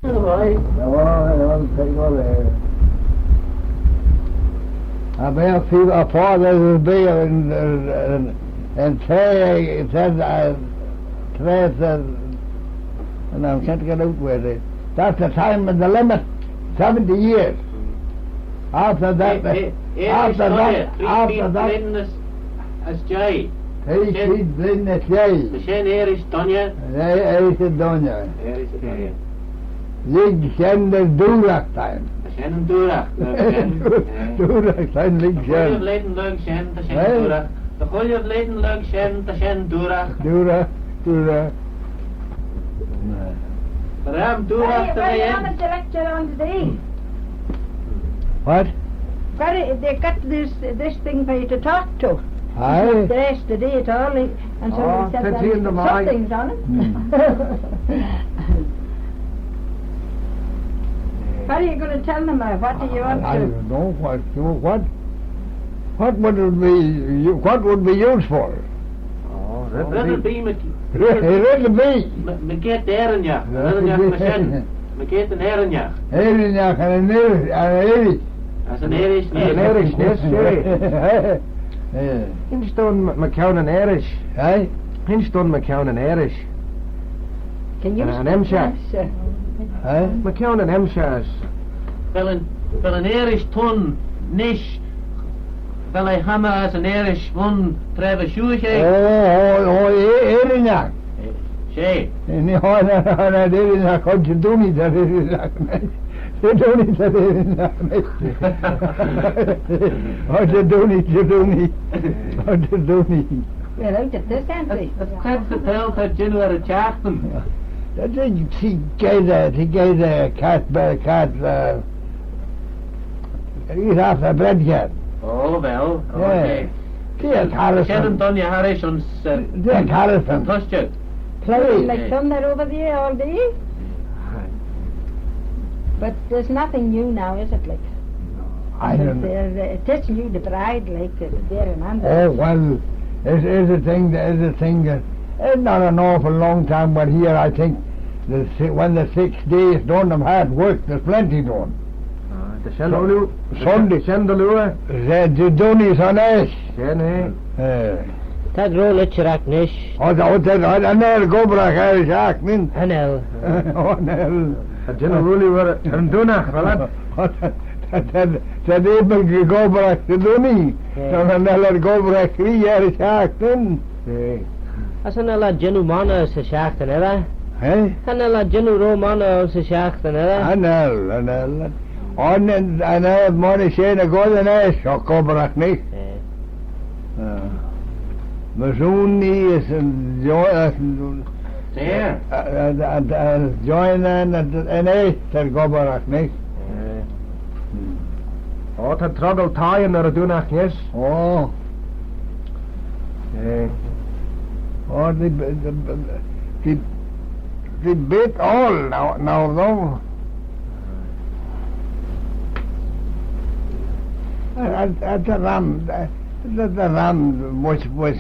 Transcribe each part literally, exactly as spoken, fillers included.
Right. No, no, take all there. I may have feel a father will be in, in, in three, he said, uh, three, said, and I can't get out with it. That's the time of the limit, seventy years. After that, eh, eh, eh, after that, after that, as, as Jay. Hey, she's been the Jay. The Shane Irish Donya. Hey, hey, the Donya. Irish Donya. Lurg shen dy dooragh t'ain. Ta shen yn dooragh, lurg shen. Dooragh t'ain, lurg shen. Dy chooilley vlein lurg shen, ta shen dooragh. Dy chooilley vlein lurg shen, ta shen dooragh. Dooragh, dooragh. Ram dooragh ta shen. What? Got it, they got this, this thing for you to talk to. Aye. It's not dressed today at all, eh? And somebody said that he's got something's on it. What are you going to tell them, or what do you want to? I don't know what, what, what would it be, what would be useful? Oh, red, red be. Red be. Mygeayrt Eirinagh. Eirinagh, mygeayrt yn Eirinagh. Eirinagh and an Irish, and an Irish. As an Irish, an Irish, yes, sure. Yeah. Insh dooin my, my kione yn Irish. Aye? Insh dooin my kione yn Irish. Can you an, an Emshir? Aye? My kione yn Emshir. Vel yn, vel yn Irish t'ayn nish, vel eh hannah as yn Irish v'ayn tra va shiuish eh? Oh, oh, oh, eh, Eirinagh. She. Ny, oh, no, no, no, Eirinagh, oh, Jedoonee, Jedoonee, Jedoonee. Oh, Jedoonee, Jedoonee. Oh, Jedoonee. Well, out at this end, eh? As, as cred's dy tha'n, ta jannoo er y çhiaghtin. That's it, she gave that, she gave the cat, uh, cat, uh, he's off the bread again. Oh, well, okay. Yeah. She had Harrison. Shen yn dooinney harrish ayns, uh, Dick Harrison. Tushtey. Playing like thunder over there all day. But there's nothing new now, is it, like? I don't know. There's, uh, it is new, the bride, like, uh, there and under. Oh, well, it is a thing, it is a thing that, it's not an awful long time, but here I think the si-, when the six days done, them hard work, there's plenty done. Ah, ta shen Sunday. Shen dy liooar. Dy, dy, Jedoonee son eash. Shen eh. Eh. T'ad ro litcheragh nish. Oh, t'ad, oh, t'ad, oh, cha nel gobbragh er y çhiaghtin. Cha nel. Oh, cha nel. Cha nel roillee er, er yn doonaght, vel ad? Oh, t'ad, t'ad, t'ad, t'ad abyl gobbragh Jedoonee. Eh. Son cha nel ad gobbragh ree er y çhiaghtin. Eh. As cha nel ad jannoo monney ayns y çhiaghtin, er? Eh? Cha nel ad jannoo ro monney ayns y çhiaghtin, er? Cha nel, cha nel. Oh, cha nel, cha nel monney shen y goll yn eash, shoh gobbragh nish. Eh. Ah. Myr shen as yn jo-, as yn, yeah, as, as, as, as join yn, yn, yn eash, t'ad gobbragh nish. Eh. Hmm. Oh, t'ad troggal thieyn er y doonaght nish. Oh. Eh. Oh, they, they, they, they beat all now, now, though. At, at, at the ram, at the, the ram was, was,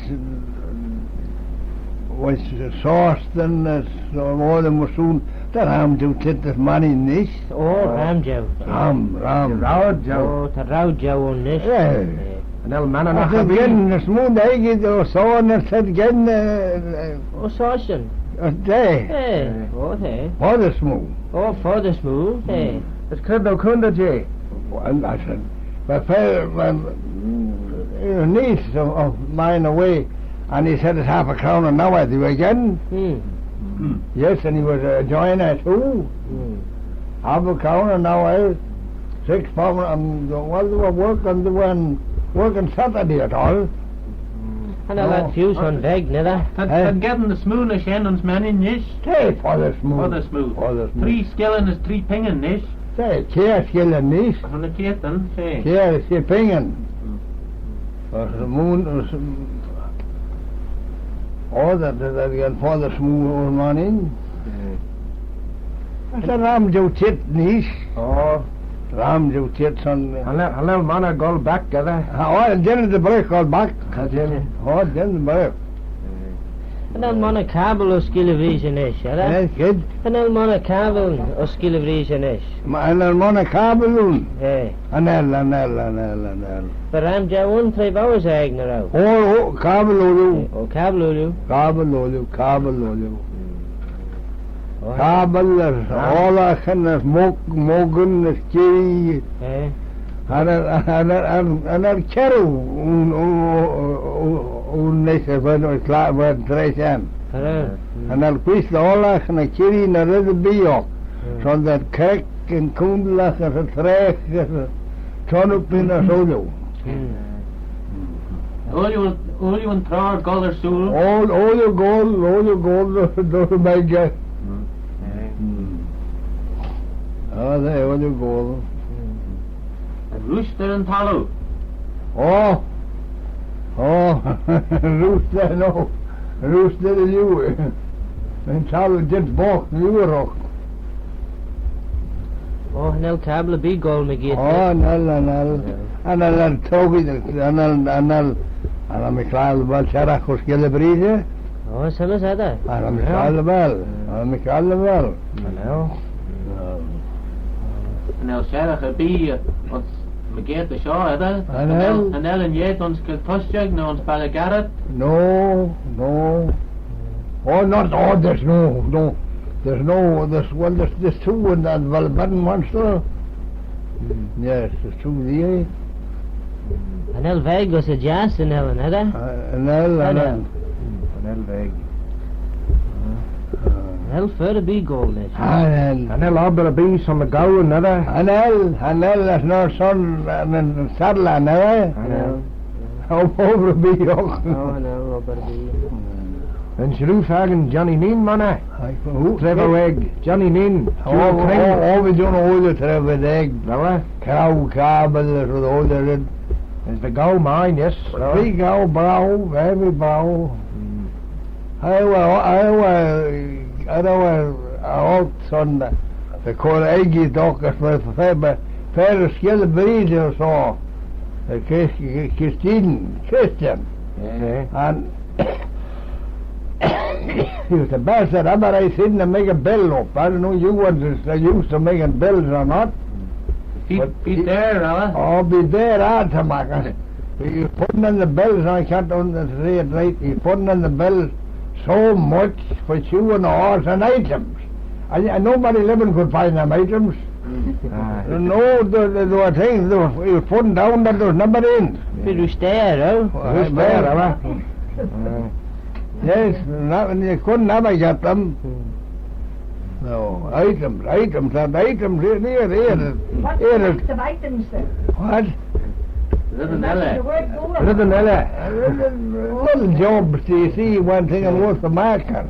was sauced and, uh, so all the machine, the ram jeu çheet as Mannin nish. Oh, ram jeu. Ram, ram. Row jeu. Oh, ta row jeu ayn nish. Yeah. Eh. Cha nel Mannin ennagh erbee. Again, the smooth, they get the saw and said again, uh, oh, sauce. Eh. Eh, oh, eh. For the smooth. Oh, for the smooth, eh. As cre t'ou coontey jeh? Well, I said, my father, my, a niece of, of mine away, and he said it's half a crown an hour, do you again? Hmm. Yes, and he was a joiner too. Hmm. Half a crown an hour, six pound, and while they were working, they weren't working Saturday at all. Cha nel ad feeu son veg, ny va? T'ad, eh? T'ad geddyn ny smoo na shen ayns Mannin nish? T'eh, foddey smoo. Foddey smoo. Foddey smoo. Tree skillin as tree pingin nish. T'eh, kiare skillin nish. Son y keayrtyn, she. Kiare, she pingin. As moon, as, oh, that, that, that again, foddey smoo ayns Mannin. Eh. As y ram jeu çheet nish. Oh. Ram jeu çheet son. Cha nel, cha nel monney goll back, edyr? Oh, cha nel dy bragh goll back. Cha nel. Oh, cha nel dy bragh. Eh. Cha nel monney cabbil ayns Skyll Vreeshey nish, eh? Eh, good. Cha nel monney cabbil ayns Skyll Vreeshey nish. Cha nel monney cabbil ayn? Eh. Cha nel, cha nel, cha nel, cha nel. But ram jeu ayn tra v'ou aeg, nagh row? Oh, oh, cabbil ooilley. Eh, oh, cabbil ooilley. Cabbil ooilley, cabbil ooilley. Hmm. Oh, cabbil, eh, oallagh, eh, mog-, moggan, eh, skee. Eh. Cha nel, cha nel, cha nel, cha nel carroo ayn, ayn, ayn, ayn nish, eh, va'n, va'n cla-, va'n traa shen. Cha nel. Cha nel queest oallagh ny kirree ny red erbee oc. Hmm. Son da'n creck, yn coonlagh, as y traagh, as y turnip, as ooilley. Hmm. Ooilley, ooilley yn traie goll ersooyl? Ooilley, ooilley goll, ooilley goll, dy, dy, dy, Ah, t'eh, ooilley goll. Roost er yn thalloo? Oh! Oh! Roost er, no. Roost er liooar. Yn thalloo jeant boght liooar oc. Oh, cha nel cabbil erbee goll mygeayrt. Oh, cha nel, cha nel. Cha nel, cha nel troggee, cha nel, cha nel, cha nel mee cladjal dy vel sherragh ayns Skyll Vreeshey. Oh, shen as edyr. Cha nel mee cladjal dy vel. Cha nel mee cladjal dy vel. Cha nel. Cha nel sherragh erbee ayns mygeayrt shoh, edyr? Cha nel. Cha nel, cha nel yn lheid ayns Kiltushtagh, no ayns Ballagarrett? No, no. Oh, not, oh, there's no, no. There's no, there's, well, there's, there's two in that, well, Baden Munster. Yes, there's two there. Cha nel veg ayns y jiass, cha nel, edyr? Uh, cha nel, cha nel. Cha nel. Hmm, cha nel veg. Cha nel fer erbee goll nish. Cha nel. Cha nel obbyr erbee son y gaaue, edyr? Cha nel, cha nel, as noa son, eh, yn, yn sadley, edyr? Cha nel. Obbyr erbee oc. Oh, cha nel obbyr erbee. Yn shroo fakin Johnny Neen, monney? Aye, who? Tra v'ou aeg, Johnny Neen. Oh, oh, oh, we don't know the tra v'ou aeg. Row eh? Cow, cabbil, as ooilley red. As the gaaue mie, yes. Big gaaue, braew, very braew. Mm. I was, I was, I was out on the, the call Aggie Dock, as my favorite, favorite Skyll Breeze or so. The Chris-, Christine, Christian. Yeah. And he was the best that ever I seen to make a bill up. I don't know you ones that used to making bills or not. Be, but be he, there, Alan. Oh, be there, I'll tell you. He was putting in the bills, I can't understand it right. He was putting in the bills so much for shoeing a horse and items. And, and nobody living could find them items. Mm. Ah. No, there, there, there were things, there was, he was putting down that there was nobody in. He was there, eh? Well, he was there, eh? Yes, not, you couldn't ever get them. No, items, items, and items, here, here, here. What kinds of items then? What? Little Nelly. Little Nelly. Uh, little, little jobs, you see, one thing and worth the market.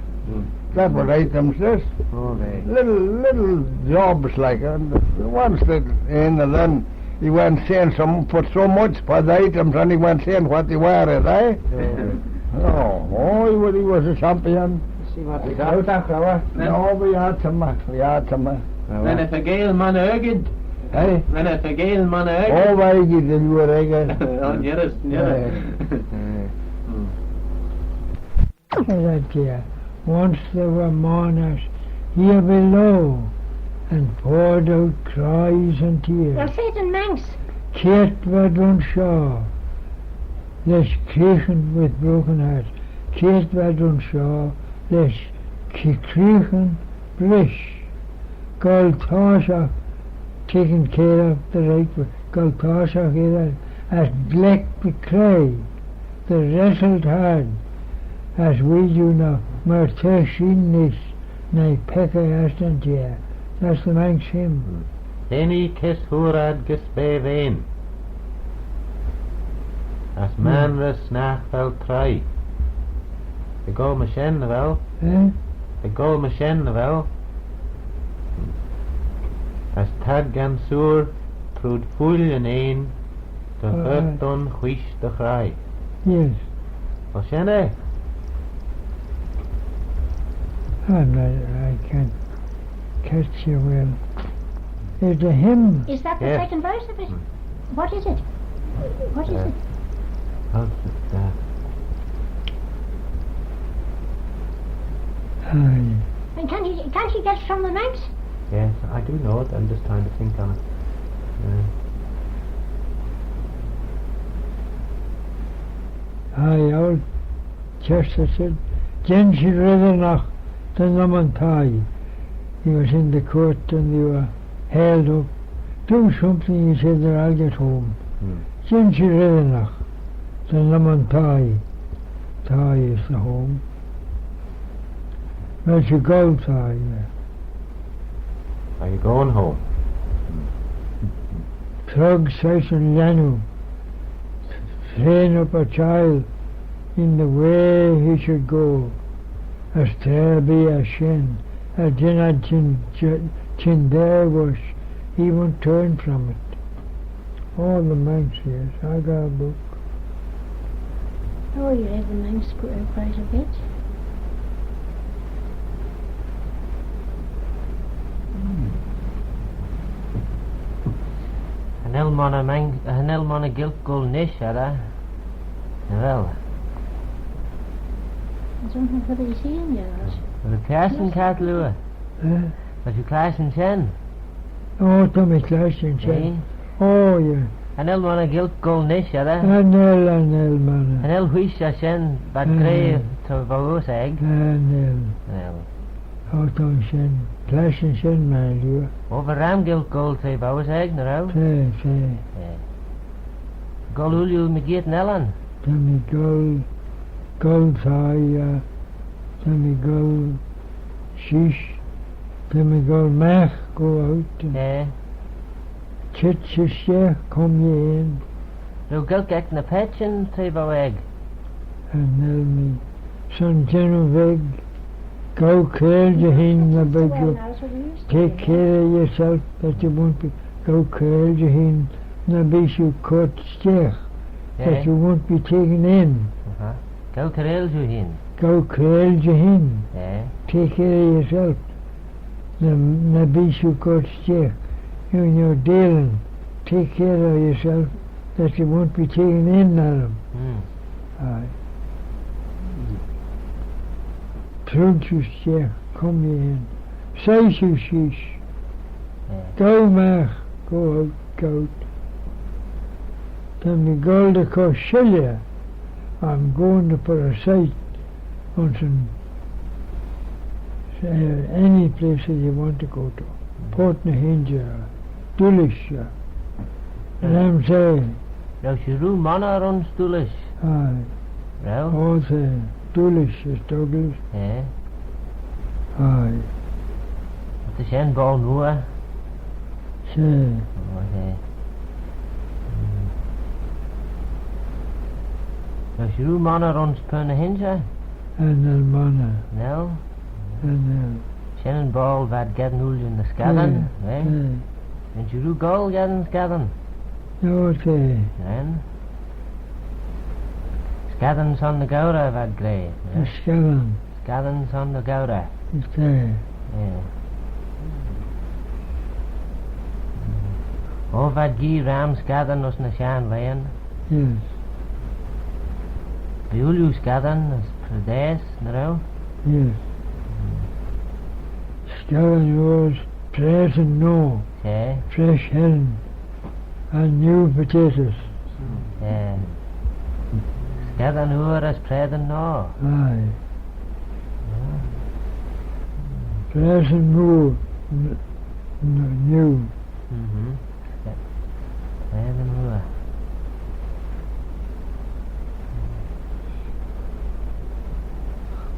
That was items, this. Oh, they. Little, little jobs like, and once they in, and then he went saying some, put so much for the items, and he went saying what they were, eh? Yeah. Oh, oh, he was, he was a champion. See what they got. No, we had some, we had some. Ren eh faagail monney argid? Eh? Ren eh faagail monney argid? Oh, we did, you were argid. Oh, yes, yes. Yeah. Said that dear. Once there were mourners here below, and poured out cries and tears. Well, say it in Manx. Cairt v'ad ayns shoh, lesh creoghyn with broken heart. Cairt v'ad ayns shoh, lesh cre-, creoghyn brisht. Goll toshiaght taken care of the right way, goll toshiaght air as glick by craie, they wrestled hard, as we do now, myr t'eh shin nish, noi peccah ass da'n Jiarn. That's the Manx hymn. Ennee kys hooar ad gys bea vean, as maynrys nagh vel traie. T'eh goll myr shen, nagh vel? Eh? T'eh goll myr shen, nagh vel? As t'ad gansoor trooid fuill yn eayn, dy ghort dooin wheesh dy chraie. Yes. Well, shen eh? And I, I can't catch you well. Is the hymn. Is that the second verse of it? What is it? What is it? How's it, uh, Aye. And can you, can't you guess from the Manx? Yes, I do know it. I'm just trying to think on it. Yeah. Aye, old Chester said, "Jean shiu red ennagh dy nyn un thie." He was in the court and they were held up. "Do something," he said, "or I'll get home." Hmm. "Jean shiu red ennagh dy nyn un thie." Thie is the home. Well, she goes, I, uh, Are you going home? Trog sesh yn lhannoo, train up a child in the way he should go. As tra bee eh shen, er jean ad chin, chin, chin daa voish, he won't turn from it. All the Manx, yes, I got a book. Oh, you have the Manx qu-, uh, quite a bit. Cha nel monney Manx, cha nel monney Gaelg goll nish, edyr. Nagh vel? I don't know what he's saying, yeah. Well, the person can't do it. Eh? But you class in shen. Oh, ta mee clashtyn shen. Eh? Oh, yeah. Cha nel monney Gaelg goll nish, edyr? Cha nel, cha nel monney. Cha nel wheesh ayns shen, v'ad gra tra v'ou uss aeg? Cha nel. Cha nel. Oh, ta shen clashtyn shen, my dear. Oh, va ram Gaelg goll tra v'ou uss aeg, nagh row? Ta, ta. Eh. Goll ooilley mygeayrt yn ellan? Ta mee goll, goll thie, eh, ta mee goll sheesh, ta mee goll magh, go out. Eh. Çheet-y-stiagh, cum ee hene. Row Gaelg ec ny paitçhyn tra v'ou aeg? Cha nel mee. Son jannoo veg, gow caill jeh'n ny bee shiu, take care of yourself that you won't be, gow caill jeh'n ny bee shiu coyrt stiagh, that you won't be taken in. Uh-huh. Gow caill jeh'n. Gow caill jeh'n. Eh. Take care of yourself. Ny, ny bee shiu coyrt stiagh. You know, dealing, take care of yourself, that you won't be taken in on them. Hmm. Aye. Trooid-y stiagh, cum ee hene. Soie-y sheesh. Eh. Gow magh, go out, gow out. Ta mee goll dy chur shilley. I'm going to put a sight on some, uh, any place that you want to go to. Port ny h-Inshey, Doolish, uh, and I'm saying, Row shiu rieau monney ayns Doolish? Aye. Row? Oh, ta, Doolish is Douglas. Eh? Aye. Ta shen boayl mooar? She. Oh, she. Row shiu rieau monney ayns Purt ny h-Inshey? Cha nel monney. Nel? Cha nel. Shen yn boayl v'ad geddyn ooilley ny Scaddyn, eh? Eh. Ren shiu rieau goll geddyn Scaddyn? No, ta. Ren? Scaddyn son ny geurey v'ad gra, eh? Scaddyn. Scaddyn son ny geurey. Is ta. Eh. O, v'ad gee ram Scaddyn ayns ny shenn laghyn. Yes. Bee ooilley Scaddyn as Predaase, nagh row? Yes. Scaddyn as Predaase, no. Ta. Fresh herring and new potatoes. Eh, Scaddyn Mooar as Predaase Noa. Aye. Predaase Mooar, n-, n-, new. Mhm. Predaase Mooar.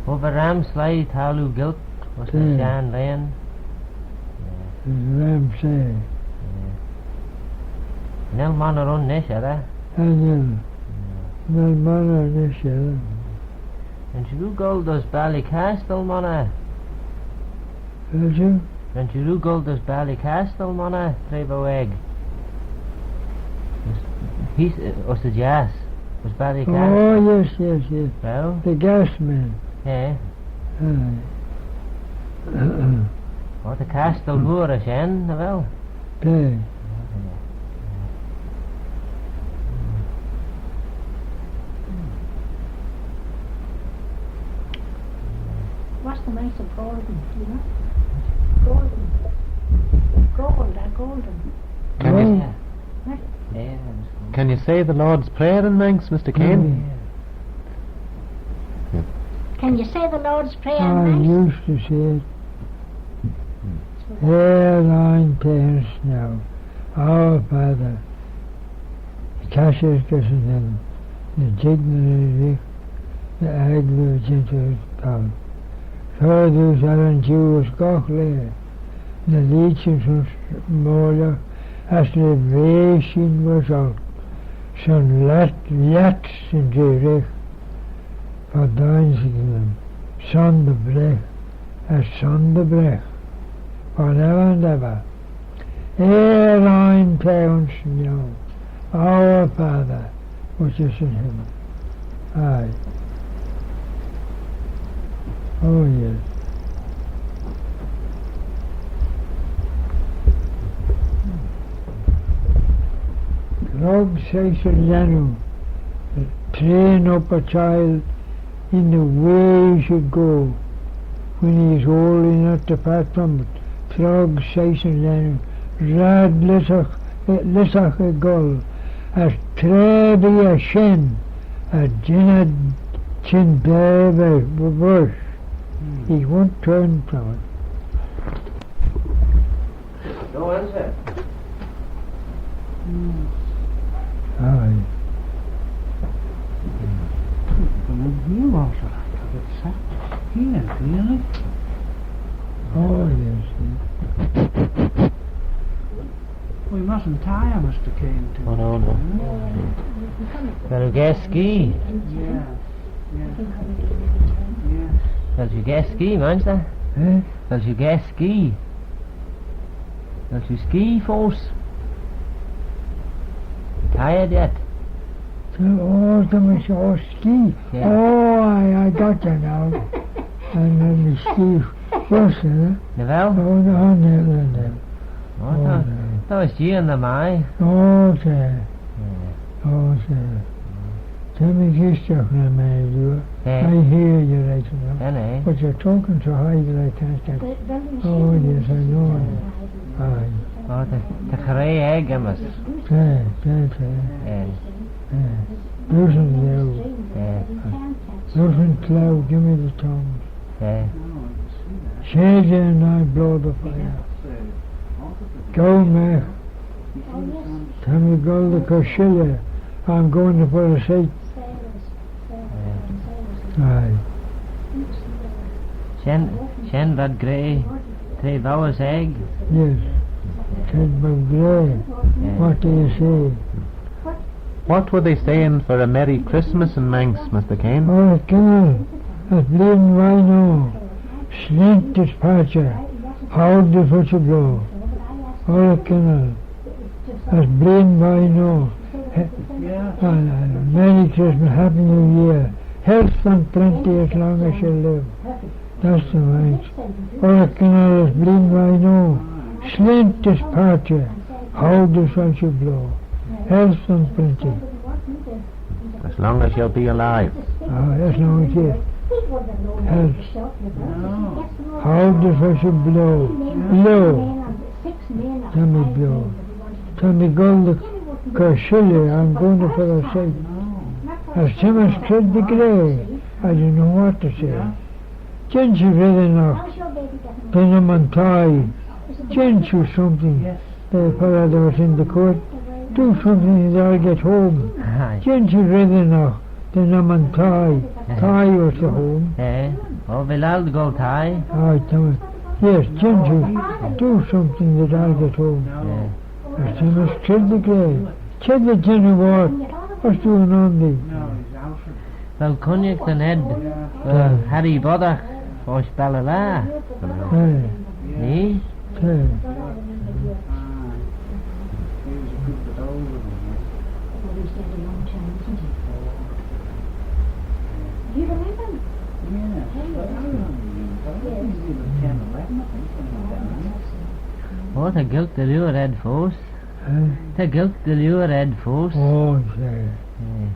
O, va ram sleih taggloo Gaelg ayns ny shenn laghyn. Ram sleih. Nel monney rooin nish, edyr? Cha nel. Nel monney nish, edyr. Ren shiu rieau goll dys Ballycastle monney? Ren shiu? Ren shiu rieau goll dys Ballycastle monney, tra v'ou aeg? He's, uh, ayns y jiass, dys Ballycastle. Oh, yes, yes, yes. Well? The gas man. Eh. Aye. O, ta castel mooar ayns shen, nagh vel? Ta. What's Nice and golden, you know? Golden. Gold, uh, golden. Can you, can you say the Lord's Prayer in Manx, Mister Kane? Can you say the Lord's Prayer in Manx? I used to say it. Air thine ta'n sniau, Abba Father, ta shin gys yn himmal, ny jeig ny reeriaght, ny akin dy jeant er y thalloo. Fer dooys er yn diu as goggleyr, ny leeid shin syn smooinaghtyn, as ny vea shin voish olk, son lhiat, lhiat shin reeriaght, fo dt'ainsightyn, son dy bragh, as son dy bragh, for ever and ever. Air thine ta'n sniau, Our Father, which is in heaven. Aye. Oh, yes. Trog sheese yn lhannoo, train up a child in the way he should go. When he is old enough to depart from it, trog sheese yn lhannoo, raad lhisagh, eh, lhisagh eh goll, as tra bee eh shen, cha jean ad shin da voish. He won't turn from it. No answer. Aye. Come in here, Walter. Here, really? Oh, yes, yes. We mustn't tire Mister Kane too much. Oh, no, no. Vel oo gaa skee? Yeah. Yeah. Vel shiu gaa skee, Mainshter? Eh? Vel shiu gaa skee? Vel shiu skee foast? Tired yet? Oh, ta mee, oh, skee. Yeah. Oh, I, I got you now. And then the skee foast, eh? Nagh vel? Oh, no, no, no, no. Oh, ta, ta, is Jee yn mie. Oh, ta. Yeah. Oh, ta. Ta mee gys stiagh ny mie, you. Yeah. I hear you right enough. But you're talking so high that I can't get. Oh, yes, I know. Aye. Oh, ta, ta ghra aeg, Emmett. Ta, ta, ta. Yeah. Yeah. Loosen the cloud. Yeah. Loosen the cloud, give me the tongues. Eh. Shade and I blow the fire. Goll magh. Ta mee goll dy chur shilley. I'm going to put a sight. Eh. Aye. Shen, shen v'ad gra, tra bowes aeg. Yes. Shen v'ad gra. Eh. What do you say? What were they saying for a Merry Christmas in Manx, Mister Kane? Oh, Colonel, as blein vie noa, sleaynt as padjer, howld as va shiu bio. Oh, Colonel, as blein vie noa, he-, uh, uh, Merry Christmas, Happy New Year, health and plenty as long as you live. That's the right. Oaragh Conall as blein vie noa, sleaynt as padjer, howld as va shiu bio. Health and plenty. As long as you'll be alive. Ah, as long as you health. Howld as va shiu bio. Bio. Ta mee bio. Ta mee goll dy chur shilley, I'm going to put a sight. As ta mee cre dy ghra, I don't know what to say. Jean shiu reddyn oc da ny mann thie. Jean shiu something, eh, for those in the court. Do something that I'll get home. Aye. Jean shiu reddyn oc da ny mann thie. Aye. Thie was the home. Eh, oh, we'll all go thie. Aye, tell me. Yes, Jean shiu. Do something that I'll get home. Eh. As ta mee cre dy ghra. Cre dy jean oo ort, as dooin andy. Vel cooinaghtyn ayd, eh, Harry Boddagh, ayns Ballylaa? Eh. Eh? Eh. Oh, ta Gaelg dy liooar ayd foast. Eh? Ta Gaelg dy liooar ayd foast. Oh, yeah. Eh.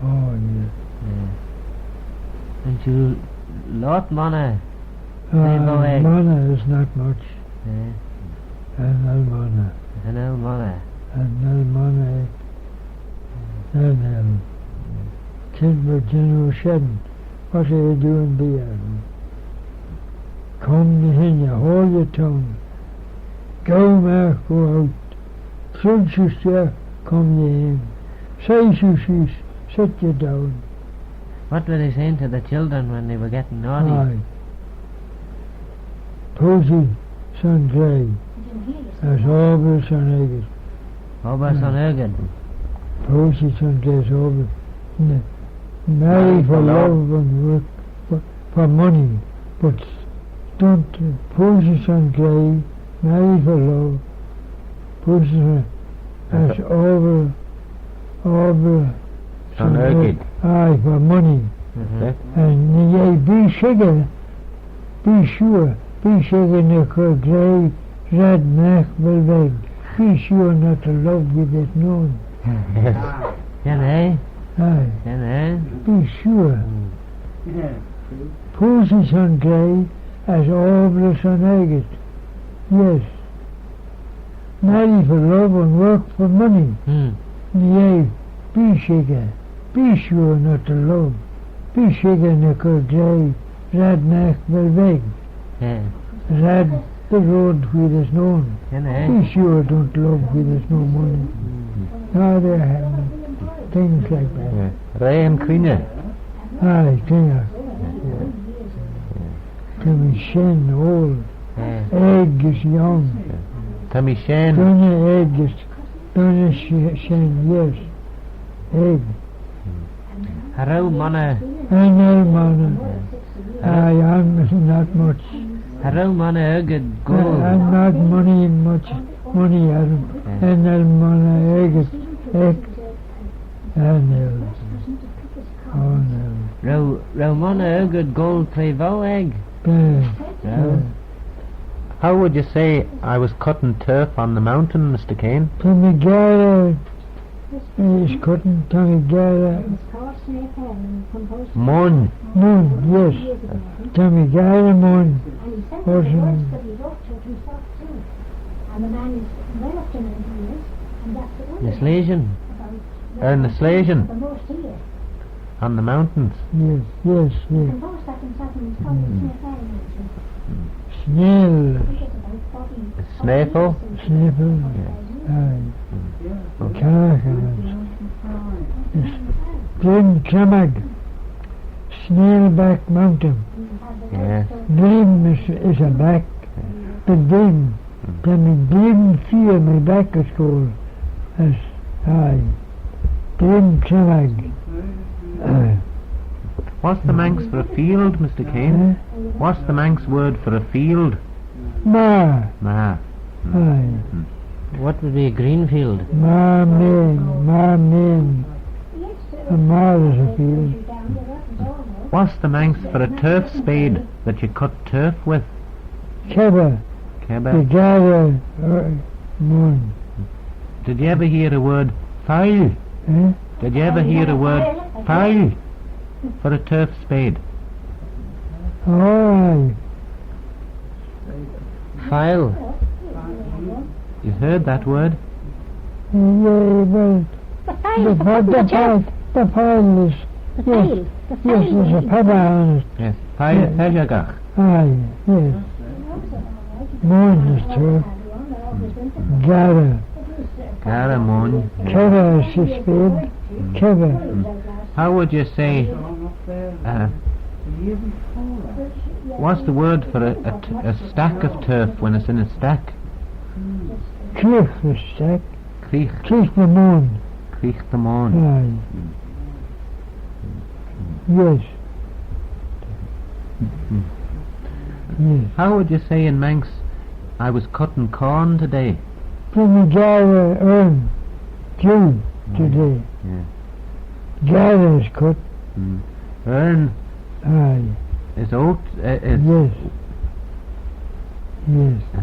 Oh, yeah. Eh. Yn shiu loayrt monney Aye, manna is not much. Eh. An el manna. An el manna. An el manna. An el. Kid va jannoo shen. What are you doing there? Come ny henney, hold your tongue. Gow magh, go out. Trooid shiu stiagh, come ye hene. Soie shiu sheese, sit ye down. What were they saying to the children when they were getting naughty? Aye. Poosee son glea, as obbyr son aegit. Obbyr son aegit. Poosee son glea, as obbyr. N-, marry for love and work for, for money, but don't, poosee son glea, marry for love, poosee son, as obbyr, obbyr son aegit. Aye, for money. Mhm. And yeah, bee shickyr, bee sure, bee shickyr ny cur glea, raad magh vel veg. Bee sure not to love with this noon. Yes. Shen eh? Aye. Shen eh? Bee sure. Mm. Poosee son glea, as obbyr son aegit. Yes. Marry for love and work for money. Hmm. Ny eh, bee shickyr, bee sure not to love. Bee shickyr ny cur glea, raad magh vel veg. Eh. Raad the road where there's none. Shen eh? Bee sure don't love where there's no money. Hmm. Now they have things like that. Yeah. Rea yn cruinney. Aye, cruinney. Yeah. Ta mee shen oayl. Eh. Aeg as young. Ta mee shen. Dooinney aeg as, dooinney sh-, shen, yes. Aeg. Cha row monney. Cha row monney. Eh. Aye, I'm not much. Cha row monney aegit goll. I'm not money much, money, Adam. Eh. Cha row monney aegit, aeg. Cha row. Oh, no. Row, row monney aegit goll tra v'ou aeg? Eh, eh. How would you say I was cutting turf on the mountain, Mister Kane? Ta mee gearey, eh, is cutting, ta mee gearey. Moin. Moin, yes. Ta mee gearey moin. Awesome. Ny sleityn. Er ny sleityn. On the mountains. Yes, yes, yes. Snail. Snaffle. Snaffle. Yeah. Aye. Carcass. Yes. Glen Clemmag. Snail Back Mountain. Yeah. Glen is, is a back. The Glen. Ta mee glen feayr my back as goll. As, aye. Glen Clemmag. Aye. What's the Manx for a field, Mister Kane? Eh? What's the Manx word for a field? Maagh. Maagh. Aye. Hmm. What would be a green field? Maagh main, maagh main. A maagh is a field. What's the Manx for a turf spade that you cut turf with? Kebba. Kebba. Kebba, uh, moin. Did you ever hear a word file? Eh? Did you ever hear a word file for a turf spade? Aye. File. You heard that word? Yeah, well, the file, the file, the file is, yes, yes, there's a pepper on it. Yes, file, yeah. Peshagagh. Aye, yes. Moin is too. Gearey. Gearey moin. Kebba is a spade. Kebba. Mm. How would you say, uh, what's the word for a, a t-, a stack of turf when it's in a stack? Creeagh is stack. Creeagh. Creeagh ny moin. Creeagh ny moin. Aye. Yes. Yes. How would you say in Manx, "I was cutting corn today"? Ta mee gearey earn feeu today. Yeah. Gearey is cut. Mm. Earn. Aye. Is oat, uh, is. Yes. Yes. Uh,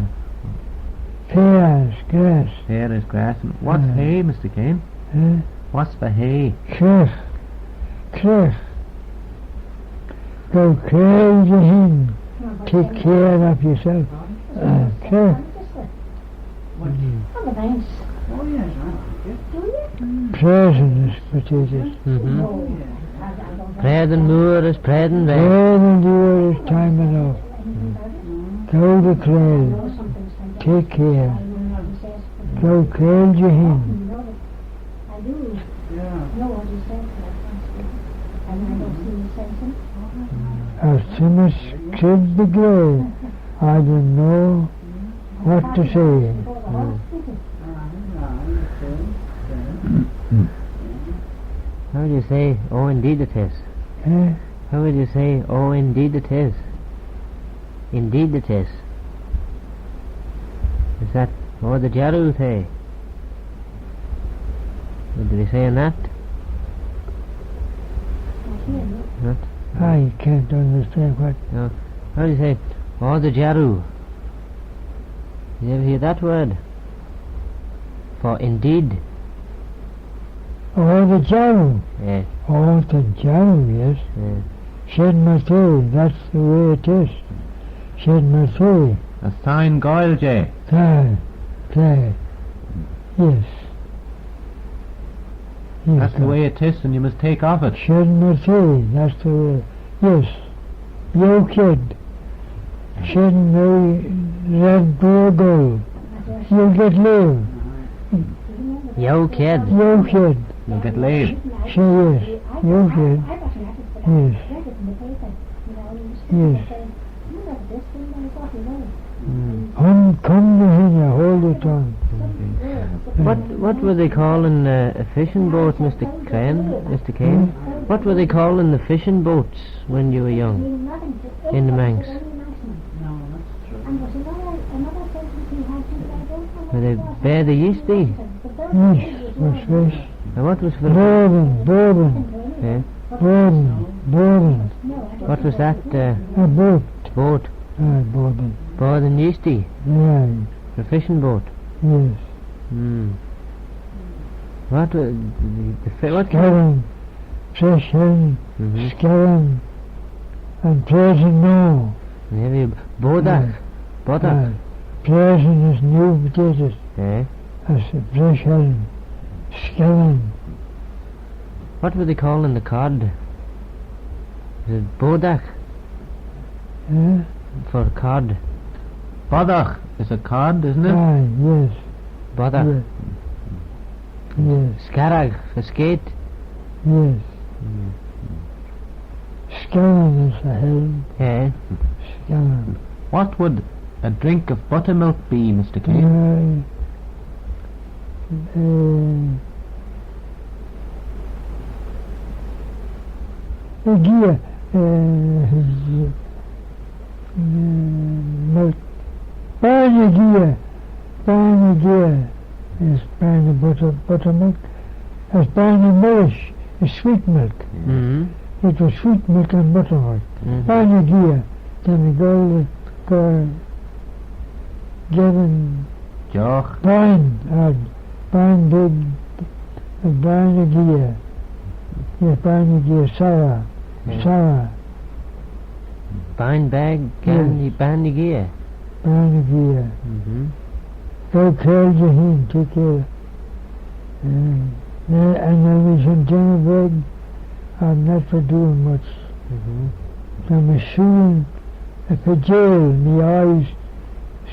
Feayr is grass. Feayr is grass. And what's hay, Mister Kane? Eh? What's for hay? Creagh. Creagh. Gow creagh dty hene. Take care of yourself. Uh, care. Praising is what it is. Mm-hmm. Praise and moor is praise and vain. Praise and moor is time enough. Go to prayer. Take care. Go care your hand. As soon as kids the grave, I don't know what to say. How do you say, "Oh, indeed it is"? Eh? How would you say, "Oh, indeed it is"? Indeed it is. Is that, "Oh, dy jarroo t'eh"? Would they be saying that? Not? I can't understand what. No. How do you say, "Oh, dy jarroo"? You ever hear that word? For indeed. Oh, dy jarroo. Yeah. Oh, dy jarroo, yes. Yeah. Shen my say, that's the way it is. Shen my say. As siyn goaill jeh. Aye, aye. Yes. Yes, that's the way it is, and you must take of it. Shen my say, that's the way. Yes. Yow chied. Shen my red bogle. You'll get leave. Yow chied. Yow chied. You'll get leave. Say yes. Yow chied. Yes. Yes. Come, come to him, you hold your tongue. What, what were they calling, uh, a fishing boat, Mister Crane, Mister Kane? Hmm? What were they calling the fishing boats when you were young in the Manx? Were they bare the yeasty? Yes, was fish. And what was for? Boaden, boaden. Yeah. Boaden, boaden. What was that? Uh, a boat. Boat. Aye, boaden. Boaden yeasty? Yeah. A fishing boat? Yes. Hmm. What, uh, the, the, the, what? Skellin, fish hen, mm-hmm, skellin, and praising no. Maybe bodach. Yeah. Bodach. Aye. Praising is new potatoes. Eh? That's the fish hen, skellin. What were they calling the cod? Is it bodach? Eh? For cod. Bodach is a cod, isn't it? Aye, yes. Bodach. Yes. Yes. Scarragh for skate. Yes. Mm. Skellin is a helm. Eh? Skellin. What would a drink of buttermilk be, Mister Kane? Uh, uh, a gear, uh, uh, milk. Byrne a gear, byrne a gear is byrne a butter, buttermilk. Is byrne a mirish is sweet milk. Mm-hmm. It was sweet milk and buttermilk. Mm-hmm. Byrne a gear, then we go, go, Gavin. Jock. Byrne, uh, byrne big, byrne a gear. Yeah, byrne a gear, sour, yeah, sour. Byrne bag, yeah, byrne, byrne a gear. Byrne a gear. Mm-hmm. Go care your hand, take care. Uh, and then we some dinner bread, I'm not for doing much. Mm-hmm. So I'm shooting a pajale, my eyes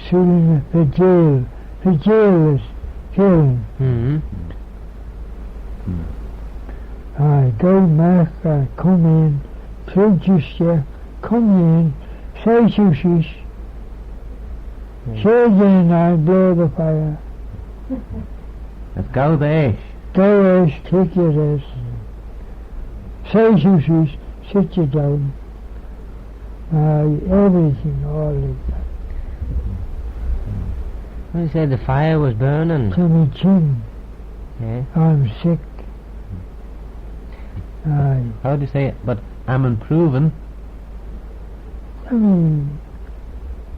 shooting a pajale. Pajale is killing. Mm-hmm. Aye, go magh, uh, come in, true just, yeah, come in, say sushi. Share then I blow the fire. Let's go there. Go rest, take your rest. Say sushi, sit you down. Aye, everything, all like that. When you said the fire was burning. Tell me, Chin. Yeah. I'm sick. Aye. How do you say it? But I'm improving. Tell me,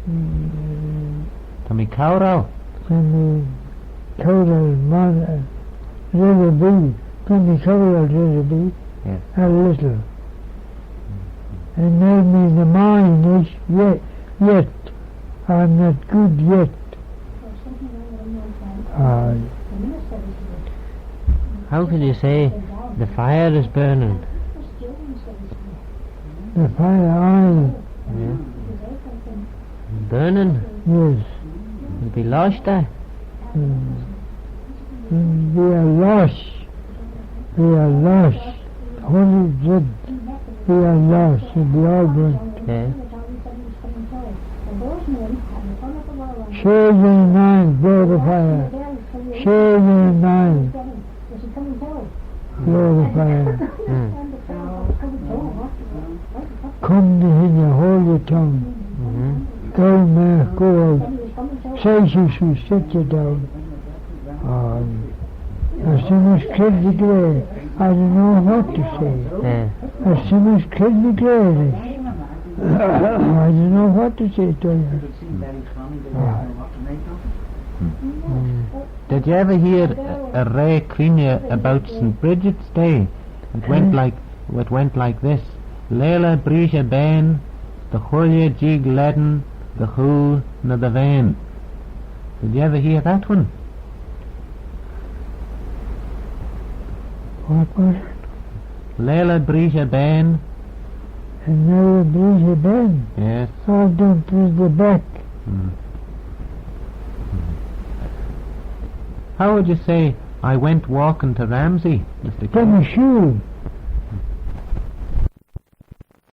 mm, tell me cowral. Tell me cowral, man, uh, little bit. Tell me cowral, little bit. Yes. A little. Cha nel mee ny mie nish yet, yet. I'm not good yet. Aye. How can you say the fire is burning? The fire, aye. Yeah. Burning? Yes. It'd be lost, eh? Mm. It'd be a loss. Be a loss. Holy dread. Be a loss. It'd be all burnt. Yeah. Share your nine, blow the fire. Share your nine. Glory fire. Mm. Come to him, you hold your tongue. Mm-hmm. Go, man, go out. Say, she should sit you down. Um, as soon as kill the grey, I don't know what to say. Yeah. As soon as kill the grey, I don't know what to say to you. Ah. Mm. Did you ever hear a, a ray cruinney about St Bridget's Day? It went like, it went like this. Laila Breesha Bane, the Chooilley Jeeg Lane, the Choo na the Vane. Did you ever hear that one? What was it? Laila Breesha Bane. And Laila Breesha Bane? Yes. Oh, don't bring it back. Mm. How would you say, "I went walking to Ramsey," Mister Kelly? From the shoe.